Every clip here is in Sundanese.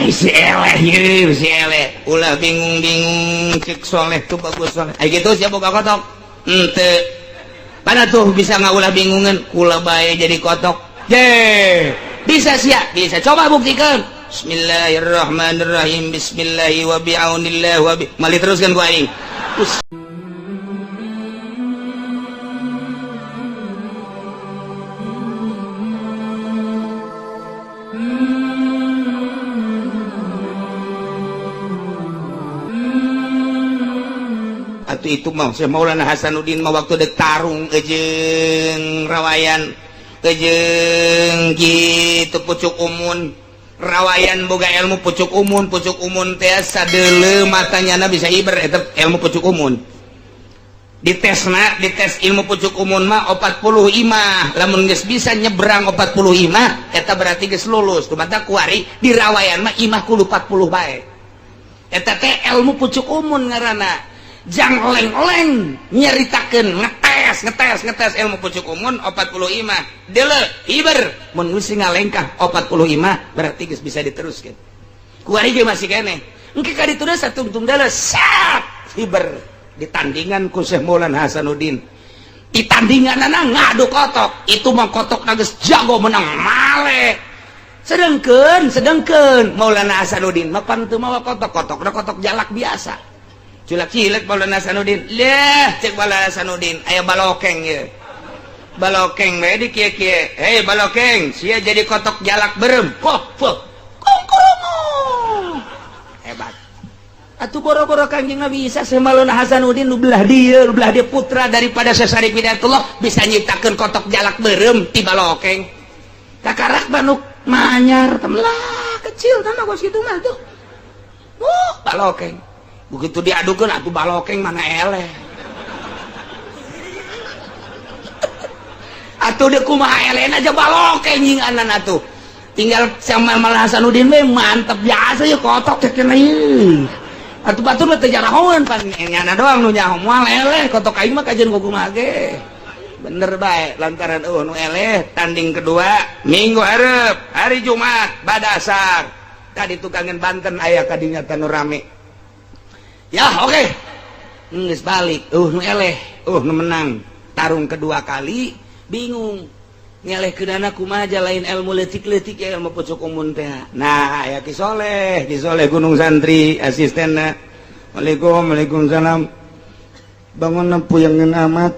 Ai si eleh ieu, si eleh. Ulah bingung-bingung, cek soleh tuh bagus soleh. Ai kitu sia boga kotok. Henteu. Mana tuh bisa ngaulah bingungan, kula bae jadi kotok. Ye, bisa sia, bisa. Coba buktikan. Bismillahirrahmanirrahim. Bismillahi wa bi'aunillah wa bi. Mali teruskan ku aing. Atuh itu mah Syekh Maulana Hasanuddin mah waktu dek tarung jeung rawayan jeung kitu pucuk umun. Rawayan boga ilmu pucuk umun, pucuk umun teh sadeuleu matanya bisa iber eta ilmu pucuk umun. Ditesna, dites ilmu pucuk umun mah 40 imah. Lamun geus bisa nyebrang 40 imah, eta berarti geus lulus. Kumaha kuari di rawayan mah imah kudu 40 bae. Eta teh ilmu pucuk umun ngaranna. Jang oleng-oleng nyeritakeun ngetes ngetes ngetes ilmu pucuk umun 40 imah. Deuleu iber mun geus ngalengkah 40 imah berarti geus bisa diteruskeun. Kuari ge masih keneh. Engke ka ditu deui satungtung deuleu sat iber ditandingan ku Syekh Maulana Hasanuddin. Ditandinganana ngadu kotok, itu mah kotok geus jago menang male. Sedengkeun sedengkeun Maulana Hasanuddin mah pan teu mawa kotok, kotokna kotok jalak biasa. Culak cilek Maulana Hasanuddin. Leh, cek Maulana Hasanuddin, aya balokeng ye. Balokeng bae di kieu-kieu. Hei balokeng, sia jadi kotok jalak berem. Poh, poh. Kongkorongo. Hebat. Atuh boro-boro Kangjeng Nabi bisa Syekh Maulana Hasanuddin nu belah dieu, nu belah dieu putra daripada Syekh Syarif Hidayatullah bisa nyiptakeun kotok jalak berem ti balokeng. Kakarak manuk manyar temelah kecil tah mah kos kitu mah tuh. Balokeng. Begitu diadukan atuh balokeng mana eleh. Atuh deuk kumaha elehna aja balokeng jeung anan atuh. Tinggal sama Maulana Hasanuddin we mantep biasa ya kotok teh kena ieu. Atuh batur mah teu jarahoeun pan nyana doang nu nyaho moal eleh kotok aing mah kajeun kumaha ge. Bener bae lantaran eueuh nu eleh tanding kedua minggu hareup hari Jumat badasar. Tadi tukangan Banten aya kadinya tanu rame. Ya oke, okay. Geus balik, nu eleh, nu menang. Tarung kedua kali bingung. Ngeleh keunana kumaha lain ilmu leutik-leutik ya ilmu pucuk umun teh. Nah, aya Ki Soleh, Ki Soleh Gunung Santri asistenna. Waalaikum, waalaikumsalam. Bangun puyengeun amat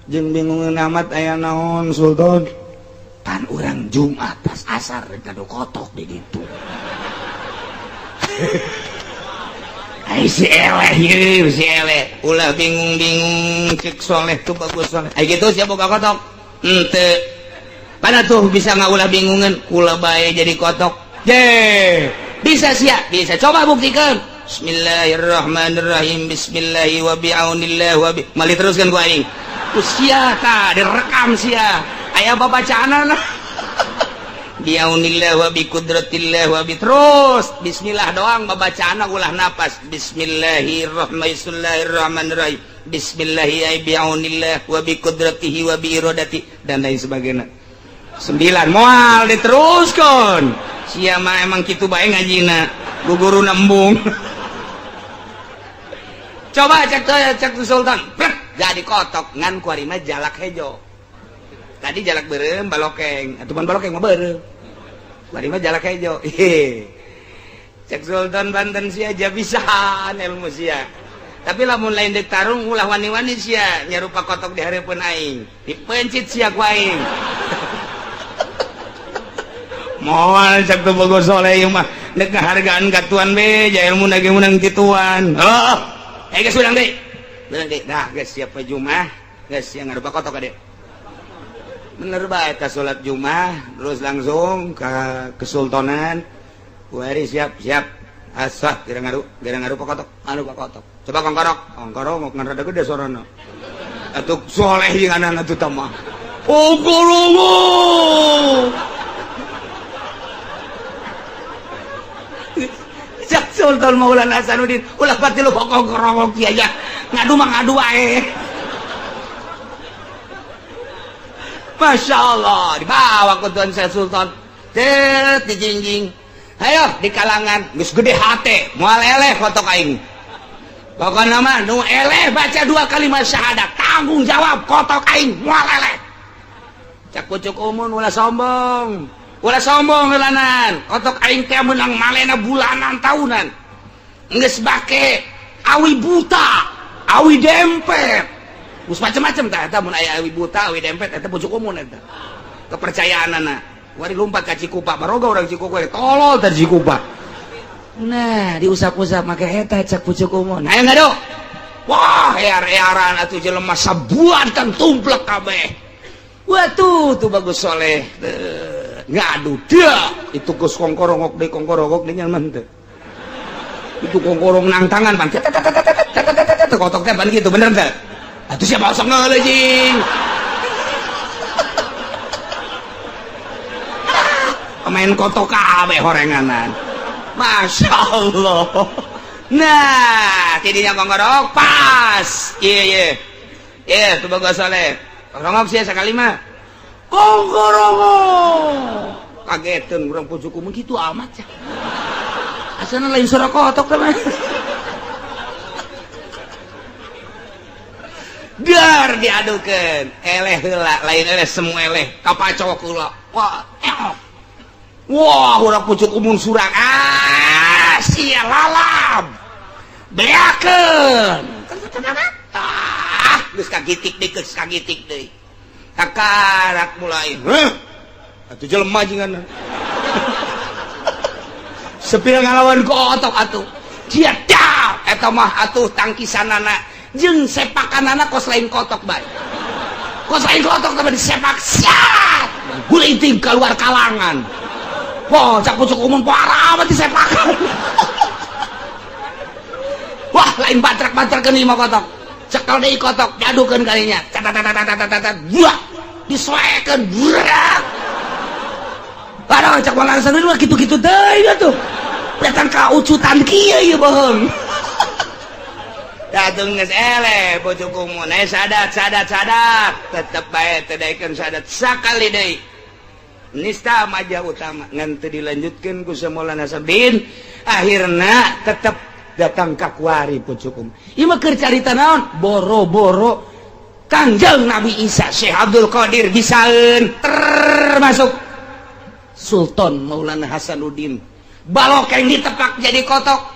jeung bingungeun amat aya naon Sultan. Pan urang Jumat pas asar rek ngadu kotok di ditu. Ai si eleh ieu, si eleh. Ulah bingung-bingung cek soleh tuh bagus soleh. Ai kitu sia boga kotok. Henteu. Mana tuh bisa ngaulah bingungan, kula bae jadi kotok. Ye, bisa sia, bisa. Coba buktikan. Bismillahirrahmanirrahim. Bismillahi wa bi'aunillah wa bi. Mali teruskan ku aing. Sia tah direkam sia. Aya babacaanana. Biaunillah wa bi qudratillah wa bi terus bismillah doang babacaanna ulah napas. Bismillahirrahmanirrahim. Bismillahi biaunillah wa bi qudratihi wa bi iradati dan lain sebagainya. 9 moal diteruskan. Sia mah emang kitu bae ngajina. Guguru nembung. Coba cek cek Sultan. Plek, jadi kotok ngan kuari mah jalak hejo. Tadi jalak beureum balokeng, atuh mun balokeng mah beureum. Kuari mah jalak hejo. Cek Sultan Banten sia aja bisaan ilmu sia. Tapi lamun lain dek tarung ulah wani-wani sia nyarupa kotok di hareupeun aing. Dipencit sia ku aing. Moal cek teu bogo soleh ieu mah dek ngahargaan ka tuan be ja ilmu ge meunang ti tuan. Oh, geus urang deui. Urang deui. Dah geus siap we Jumat, geus sia ngarupa kotok ka dieu. Bener bae ka salat Jumat terus langsung ke kesultanan. Kuari siap siap. Asah kira ngaru kotok, anu kotok. Coba kongkorok, kongkorok ngan rada gede sorana. Atuh soleh jeung anak atuh tamah. Kongkorok. Cak Sultan Maulana Hasanuddin, ulah pati lu kongkorok kieu ya. Ngadu mah ngadu wae. Masya Allah, dibawa ke Tuan Syekh Sultan. Tet dijingjing. Ayo di kalangan geus gede hate, moal eleh kotok aing. Pokokna mah nu eleh baca dua kalimat syahadat, tanggung jawab kotok aing moal eleh. Cak Pucuk Umun, ulah sombong. Ulah sombong heulanan. Kotok aing teh meunang malena bulanan tahunan. Geus bake awi buta, awi dempet. Geus macem-macem tah eta mun aya awi buta, awi dempet eta Pucuk Umun eta. Kepercayaanana. Wari lompat ka Cikupa, baroga urang Cikupa, tolol tadi Cikupa. Nah, diusap-usap make eta cak Pucuk Umun. Ayo ngadu. Wah, ear-earan atuh jelema sabuatan tumplek kabeh. Wah tuh, tuh bagus soleh. Ngadu dia itu geus kongkorongok deui, kongkorongok deui nyaman teu. Itu kongkorong nang tangan pan. Kotok teh pan gitu bener teh. Atuh siapa osok ngeuleuh jing. Pemain kotok kabeh horenganan. Masya Allah. Nah, tidinya kongkorong pas. Iya iya. Iya, tuh bagus soleh. Kongkorong sih sekali mah. Kongkorong. Kagetan urang Pucuk Umun gitu amat ya. Asalna lain suara kotok teh mah. Dar diadukeun. Eleh heula, lain eleh semua eleh. Kapacok heula. Wah, eok. Wah, urang Pucuk Umun surang. Ah, sia lalab. Beakeun. Ah, geus kagitik deui, geus kagitik deui. Kakarak mulai. Heuh. Atuh jelema jingan. Sepira ngalawan kotok atuh. Dia dah eta mah atuh tangkisanana jeung sepakanana kos lain kotok bae. Kos lain kotok teh disepak siat. Gulinting keluar kalangan. Wah, cak Pucuk Umun parah amat disepakan. Wah, lain batrak-batrakeun ieu mah kotok. Cekel deui kotok, diadukeun kalinya. Tat buah. Disoekeun, burak. Aduh, cak malah mah kitu-kitu deui atuh. Datang ka ucutan kieu ieu bohong. Datang geus eleh Pucuk Umun. Eh sadat sadat sadat, tetep bae teu daekeun sadat sakali deui. Nista majah utama ngan teu dilanjutkeun ku Maulana Sabin, akhirna tetep datang ka kuari Pucuk Umun. Ieu mah keur carita naon? Boro-boro Kangjeng Nabi Isa, Syekh Abdul Qadir bisaeun termasuk Sultan Maulana Hasanuddin. Balokeng ditepak jadi kotok.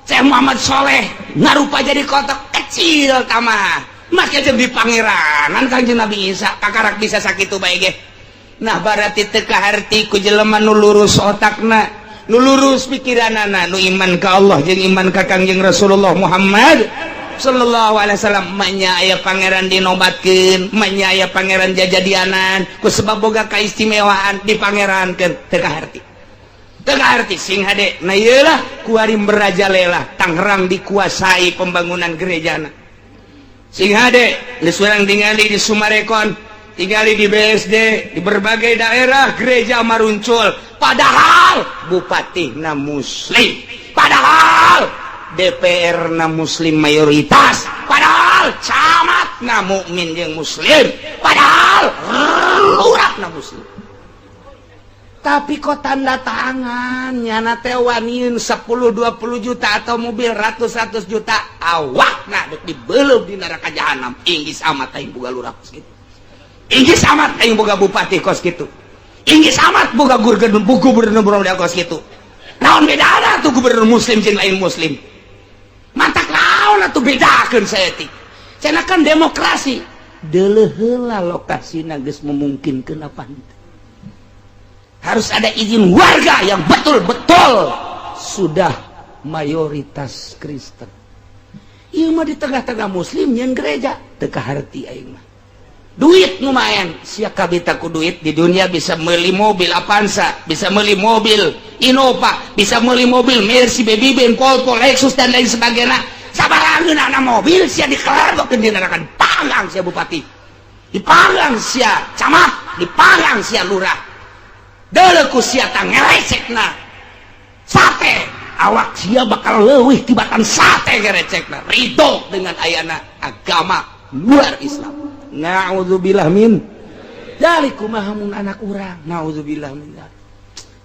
Syekh Muhammad Soleh ngarupa jadi kotok kecil tamah. Make jeung di pangeranan Kangjeng Nabi Isa kakarak bisa sakitu bae ge. Nah berarti teu kaharti ku jelema nu lurus otakna, nu lurus pikiranana, nu iman ka Allah jeung iman ka Kangjeng Rasulullah Muhammad sallallahu alaihi wasallam. Manya aya pangeran dinobatkeun, manya aya pangeran jajadianan ku sebab boga kaistimewaan dipangerankeun, teu kaharti. Teu kaharti sing hade. Nah ieu lah kuari merajalela Tangerang dikuasai pembangunan gerejana. Sing hade geus urang tingali di Sumarekon, tingali di BSD, di berbagai daerah gereja maruncul, padahal bupati na muslim, padahal DPR na muslim mayoritas, padahal camat na mukmin jeung muslim, padahal lurah na muslim. Tapi kok tanda tangan nyana teh waniun 10-20 juta atau mobil ratus-ratus juta, awakna dek dibeleup di neraka jahanam. Inggis amat aing boga lurah kos kitu, inggis amat aing boga bupati kos kitu, inggis amat boga gubernur kos kitu. Naon bedana tuh gubernur muslim jeung lain muslim? Matak naon atuh bedakeun saeutik? Cenah kan demokrasi. Deuleuh heula lokasina geus memungkinkeun apa henteu. Harus ada izin warga yang betul-betul sudah mayoritas Kristen. Ieu mah di tengah-tengah muslim nyeun gereja, teu kaharti aing mah. Duit lumayan, sia kabita ku duit di dunia bisa beli mobil Avanza, bisa beli mobil Innova, bisa beli mobil Mercy, Baby Benz, Volvo, Lexus dan lain sebagainya. Sabarangeun anak mobil sia dikelerbokeun di neraka, dipanggang sia bupati, dipanggang sia camat, dipanggang sia lurah. Deuleu ku sia tang ngerecekna sate, awak sia bakal leuwih tibatan sate ngerecekna. Ridho dengan ayana agama luar Islam. Na'udzubillah min dzalik. Kumaha mun anak urang? Na'udzubillah min dzalik.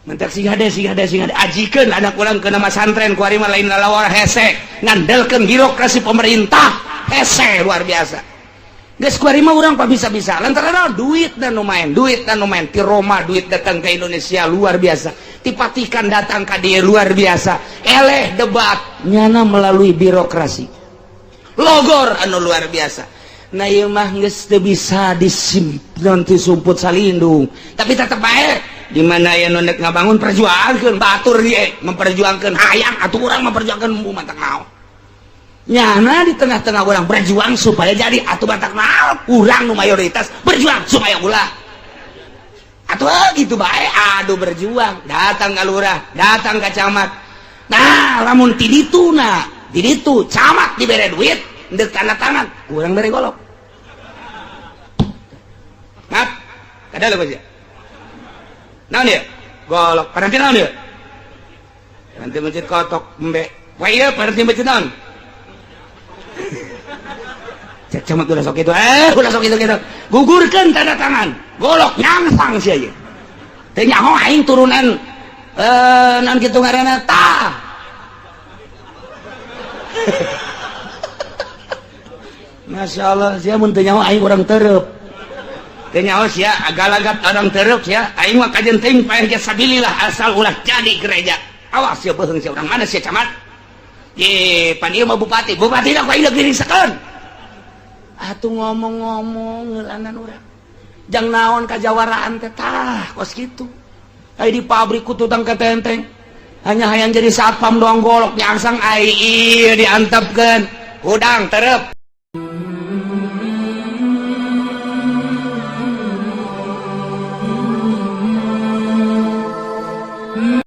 Mentak sing hade, sing hade, sing hade, ajikeun anak urang ke nama santren. Kuari mah lain lalawar, hese ngandelkeun birokrasi pemerintah, hese luar biasa. Geus kuari mah urang pa bisa-bisa lantaran duit dan nu main, duit dan nu main. Ti Roma duit datang ke Indonesia luar biasa, ti Vatikan datang ka dieu luar biasa. Eleh debat nyana melalui birokrasi logor anu luar biasa. Nah, ieu mah geus teu bisa disimpan ti sumput salindung, tapi tetep bae di mana aya nu nek ngabangun, perjuangkeun batur ge memperjuangkeun. Hayang atuh urang memperjuangkan, matak naon nyana di tengah-tengah orang berjuang supaya jadi atuh, matak naon urang nu mayoritas berjuang supaya ulah atuh gitu bae. Aduh, berjuang datang ke lurah, datang ke camat. Nah, lamun ti ditu, nah di ditu camat dibere duit ndek tanda tangan, kurang bere golok. Maaf, kada lho ya. Naon dia golok paranti? Naon dia nanti masjid kotok embe? Wah, iya, paranti masjid naon? Cek camat udah sok itu, eh, udah sok itu gitu, gugurkan tanda tangan, golok nyangsang sih aja. Teu nyaho aing turunan eh naon kitu ngaranna tah. Masya Allah, sia mun teu nyaho aing urang tereup. Teu nyaho sia agalagat orang tereup sia. Aing mah kajen teuing paeh ge sabilillah, asal ulah jadi gereja. Awas sia, beuheung sia, urang mana sia camat? Ye, pan ieu mah bupati, bupati ku aing dirisakeun. Atuh ngomong-ngomong ngeulanan urang. Jang naon kajawaraan teh tah kos kitu. Ai di pabrik ku tutang ketenteng. Hanya hayang jadi satpam doang, golok nyangsang ai ieu diantepkeun. Hudang terep.